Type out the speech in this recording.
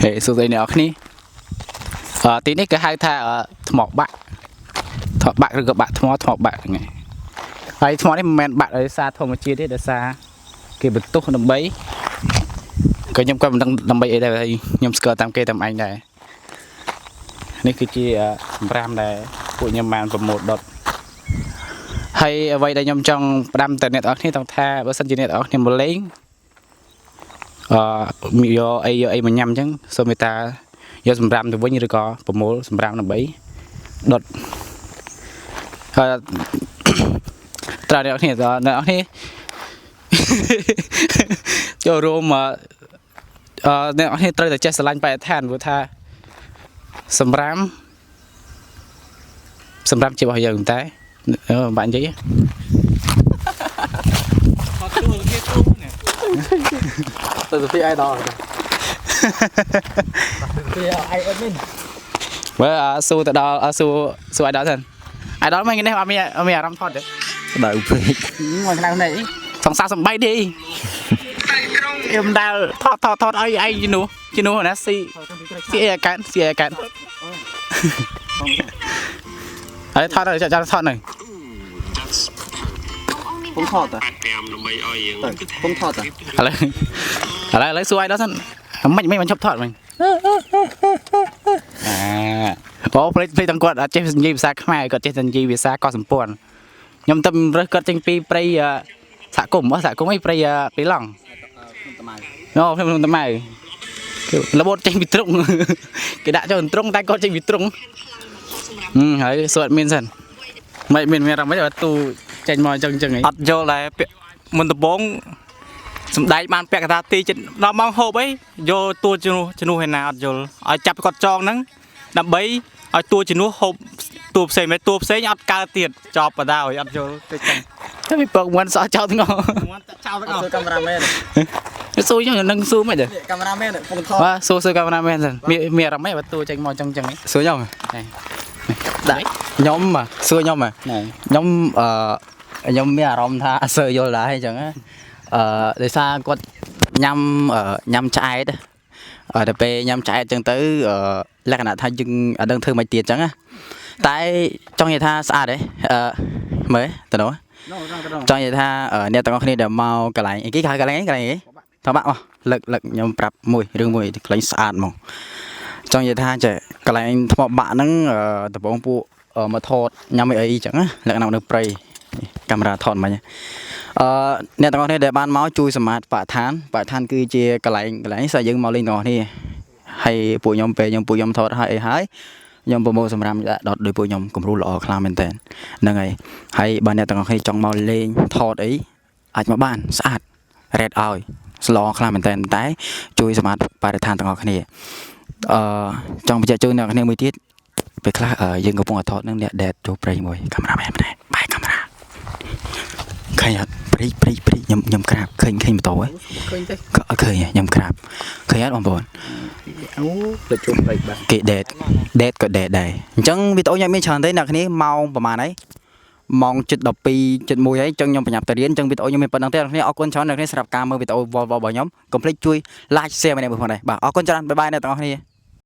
ហេសួស្តីអ្នកនរគ្នាទីនេះគេហៅថាថ្មបាក់ថ្មបាក់ឬក៏បាក់ថ្មថ្មបាក់ហ្នឹងឯងហើយថ្មនេះមិនមែនបាក់ដោយសារធម្មជាតិទេដោយសារគេបន្ទោសដើម្បីក៏ខ្ញុំក៏មិនដឹងដើម្បីអីដែរហើយខ្ញុំស្គាល់តាមគេតាមឯងដែរនេះគឺជាសម្រាមដែលពួកខ្ញុំបានប្រមូលដុតហើយអ្វីដែលខ្ញុំចង់ផ្ដាំទៅអ្នកទាំងអស់គ្នាต้องថាបើសិនជាអ្នកទាំងអស់គ្នាមកលេង យកអីយកអីមកញ៉ាំអញ្ចឹងសូមមេត្តាយកសម្រាមទៅវិញឬក៏ប្រមូលសម្រាមដើម្បីដុតហើយ ត្រូវអ្នកនរគ្នាអ្នកនរគ្នា ចូលរួមអ្នកនរគ្នាត្រូវតែចេះស្រឡាញ់បរិស្ថានព្រោះថាសម្រាមសម្រាមជារបស់យើងតែបាក់និយាយ ថតជួលគេទូនេះ ទៅទៅពីអៃដល់ពីអៃអត់មាន មើលសួរទៅដល់សួរសួរអាយដល់សិនអាយដល់មិននេះអត់មានអត់មានអារម្មណ៍ថតទេ ដៅពេក មកក្តៅនេះសង្សារសំបីទេខ្ញុំដែលថតថតថតឲ្យឯងជំនួសជំនួសណាស៊ីស៊ីអីអាកើតស៊ីអីអាកើតហើយថតឲ្យចាំថតនៅ ពុំថតតា ដើម្បីឲ្យយើង ពុំថតតា ឥឡូវឥឡូវឥឡូវសួរឲ្យដល់សិនមិនមិនមិនឈប់ថតមិញអាអូភ្លេចភ្លេចទាំងគាត់អត់ចេះនិយាយភាសាខ្មែរគាត់ចេះតែនិយាយភាសាកោះសម្ព័ន្ធខ្ញុំទៅរើសគាត់ចេញពីព្រៃសហគមន៍អស់សហគមន៍អីព្រៃព្រៃឡង់ តម៉ៅ អូខ្ញុំតម៉ៅគេរបូតចេញពីទ្រុងគេដាក់ចូលទ្រុងតែគាត់ចេញពីទ្រុងហើយសួរអត់មានសិនមិនមានមានអារម្មណ៍មិនទូចេញមកអញ្ចឹងអញ្ចឹងអី អត់យល់ដែរពាក់មុនដំបងសំដែកបានពាក់កតាទីចិត្តដល់ម៉ោងហូបអីយកតួជំនួសជំនួសឯណាអត់យល់ឲ្យចាប់គាត់ចងហ្នឹងដើម្បីឲ្យតួជំនួសហូបតួផ្សេងមិនតួផ្សេងអត់កើតទៀតចប់បដ ாய் អត់យល់ទៅចឹង តែពីពកមិនសោះចោលទាំងអស់ មាត់ចោលទាំងអស់ សួរកាមេរ៉ាមែន សួរខ្ញុំនឹងសួរមិនទេ កាមេរ៉ាមែនពុំថត បាទសួរសួរកាមេរ៉ាមែនសិនមានមានអារម្មណ៍មិនបើទូចេញមកអញ្ចឹងអញ្ចឹងអី សួរខ្ញុំ ដាក់ ខ្ញុំសួរខ្ញុំ ណែ ខ្ញុំអឺខ្ញុំមានអារម្មណ៍ថាអត់សូវយល់ដែរអញ្ចឹងណាដោយសារគាត់ញ៉ាំញ៉ាំឆ្អែតអឺដល់ពេលញ៉ាំឆ្អែតអញ្ចឹងទៅលក្ខណៈថាយើងអត់ដឹងធ្វើមិនទៀតអញ្ចឹងណាតែចង់និយាយថាស្អាតទេអឺមើលទៅនោះចង់និយាយថាអ្នកទាំងអស់គ្នាដែលមកកន្លែងអីគេហៅកន្លែងអីកន្លែងអីថបាក់មកលើកលើកខ្ញុំប្រាប់មួយរឿងមួយកន្លែងស្អាតហ្មងចង់និយាយថាចេះកន្លែងថ្មបាក់ហ្នឹងដំបងពួកមកថតញ៉ាំអីអីចឹងណាលក្ខណៈនៅព្រៃកាមេរ៉ាថតមិញអ្នកទាំងអស់គ្នាដែលបានមកជួយសម្អាតបរិស្ថានបរិស្ថានគឺជាកន្លែងកន្លែងស្អាតយើងមកលេងទាំងអស់គ្នាហើយពួកខ្ញុំពេលខ្ញុំពួកខ្ញុំថតហើយអីហើយខ្ញុំប្រមូលសម្រាមដាក់ដុតដោយពួកខ្ញុំគំរូល្អខ្លាំងមែនតើហ្នឹងហើយហើយបើអ្នកទាំងអស់គ្នាចង់មកលេងថតអីអាចមកបានស្អាតរ៉េតឲ្យស្លខ្លាំងមែនតើតែជួយសម្អាតបរិស្ថានទាំងអស់គ្នាអឺចង់បញ្ជាក់ជូនអ្នកគ្នាមួយទៀតពេលខ្លះយើងកំពុងតែថតនឹងអ្នកដេតចូលព្រៃមួយកាមេរ៉ាមែនម្នាក់បែកកាមេរ៉ាឃើញអត់ព្រៃព្រៃព្រៃខ្ញុំខ្ញុំក្រាបឃើញឃើញម៉ូតូហ៎ ឃើញទេ ក៏អត់ឃើញខ្ញុំក្រាបឃើញអត់បងប្អូន អូទៅជួបព្រៃបាទ គេដេតដេតក៏ដេតដែរអញ្ចឹងវីដេអូខ្ញុំមានច្រើនទេអ្នកគ្នាម៉ោងប្រហែលហើយម៉ោង7:12 7:01ហើយអញ្ចឹងខ្ញុំប្រញាប់ទៅរៀនអញ្ចឹងវីដេអូខ្ញុំមានប៉ុណ្្នឹងទេអ្នកគ្នាអរគុណច្រើនអ្នកគ្នាសម្រាប់ការមើលវីដេអូវល់វល់របស់ខ្ញុំកុំភ្លេចជួយ like share ម្នាក់មួយផងដែរបាទអរគុណច្រើន bye bye អ្នកទាំងអស់គ្នា។